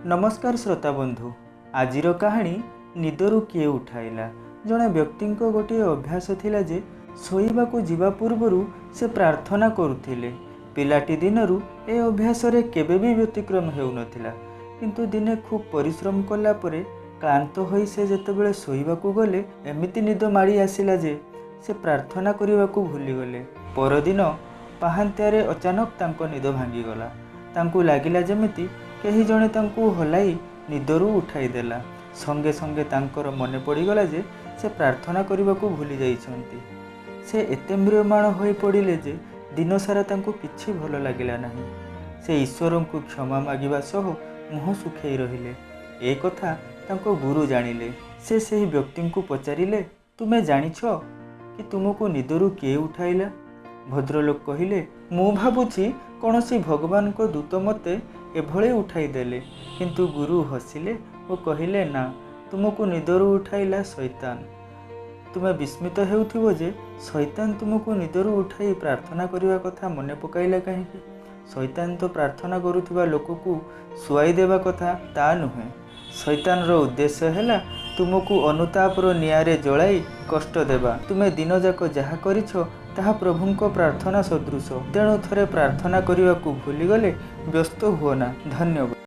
ନମସ୍କାର ଶ୍ରୋତା ବନ୍ଧୁ, ଆଜିର କାହାଣୀ ନିଦରୁ କିଏ ଉଠାଇଲା। ଜଣେ ବ୍ୟକ୍ତିଙ୍କ ଗୋଟିଏ ଅଭ୍ୟାସ ଥିଲା ଯେ ଶୋଇବାକୁ ଯିବା ପୂର୍ବରୁ ସେ ପ୍ରାର୍ଥନା କରୁଥିଲେ। ପିଲାଟି ଦିନରୁ ଏ ଅଭ୍ୟାସରେ କେବେ ବି ବ୍ୟତିକ୍ରମ ହେଉନଥିଲା। କିନ୍ତୁ ଦିନେ ଖୁବ୍ ପରିଶ୍ରମ କଲା ପରେ କ୍ଳାନ୍ତ ହୋଇ ସେ ଯେତେବେଳେ ଶୋଇବାକୁ ଗଲେ, ଏମିତି ନିଦ ମାଡ଼ି ଆସିଲା ଯେ ସେ ପ୍ରାର୍ଥନା କରିବାକୁ ଭୁଲିଗଲେ। ପରଦିନ ପାହାନ୍ତିଆରେ ଅଚାନକ ତାଙ୍କ ନିଦ ଭାଙ୍ଗିଗଲା। ତାଙ୍କୁ ଲାଗିଲା ଯେମିତି କେହି ଜଣେ ତାଙ୍କୁ ହଲାଇ ନିଦରୁ ଉଠାଇ ଦେଲା। ସଙ୍ଗେ ସଙ୍ଗେ ତାଙ୍କର ମନେ ପଡ଼ିଗଲା ଯେ ସେ ପ୍ରାର୍ଥନା କରିବାକୁ ଭୁଲି ଯାଇଛନ୍ତି। ସେ ଏତେ ମ୍ରିୟମାଣ ହୋଇ ପଡ଼ିଲେ ଯେ ଦିନସାରା ତାଙ୍କୁ କିଛି ଭଲ ଲାଗିଲା ନାହିଁ। ସେ ଈଶ୍ୱରଙ୍କୁ କ୍ଷମା ମାଗିବା ସହ ମୁହଁ ଶୁଖେଇ ରହିଲେ। ଏ କଥା ତାଙ୍କ ଗୁରୁ ଜାଣିଲେ। ସେ ସେହି ବ୍ୟକ୍ତିଙ୍କୁ ପଚାରିଲେ, ତୁମେ ଜାଣିଛ କି ତୁମକୁ ନିଦରୁ କିଏ ଉଠାଇଲା? ଭଦ୍ରଲୋକ କହିଲେ, ମୁଁ ଭାବୁଛି କୌଣସି ଭଗବାନଙ୍କ ଦୂତ ମୋତେ ଏଭଳି ଉଠାଇ ଦେଲେ। କିନ୍ତୁ ଗୁରୁ ହସିଲେ ଓ କହିଲେ, ନା, ତୁମକୁ ନିଦରୁ ଉଠାଇଲା ଶୈତାନ। ତୁମେ ବିସ୍ମିତ ହେଉଥିବ ଯେ ଶୈତାନ ତୁମକୁ ନିଦରୁ ଉଠାଇ ପ୍ରାର୍ଥନା କରିବା କଥା ମନେ ପକାଇଲା କାହିଁକି? ଶୈତାନ ତ ପ୍ରାର୍ଥନା କରୁଥିବା ଲୋକକୁ ଶୁଆଇ ଦେବା କଥା, ତା ନୁହେଁ। ଶୈତାନର ଉଦ୍ଦେଶ୍ୟ ହେଲା ତୁମକୁ ଅନୁତାପର ନିଆଁରେ ଜଳାଇ କଷ୍ଟ ଦେବା। ତୁମେ ଦିନଯାକ ଯାହା କରିଛ ତାହା ପ୍ରଭୁଙ୍କ ପ୍ରାର୍ଥନା ସଦୃଶ। ତେଣୁ ଥରେ ପ୍ରାର୍ଥନା କରିବାକୁ ଭୁଲିଗଲେ ବ୍ୟସ୍ତ ହୁଅ ନା। ଧନ୍ୟବାଦ।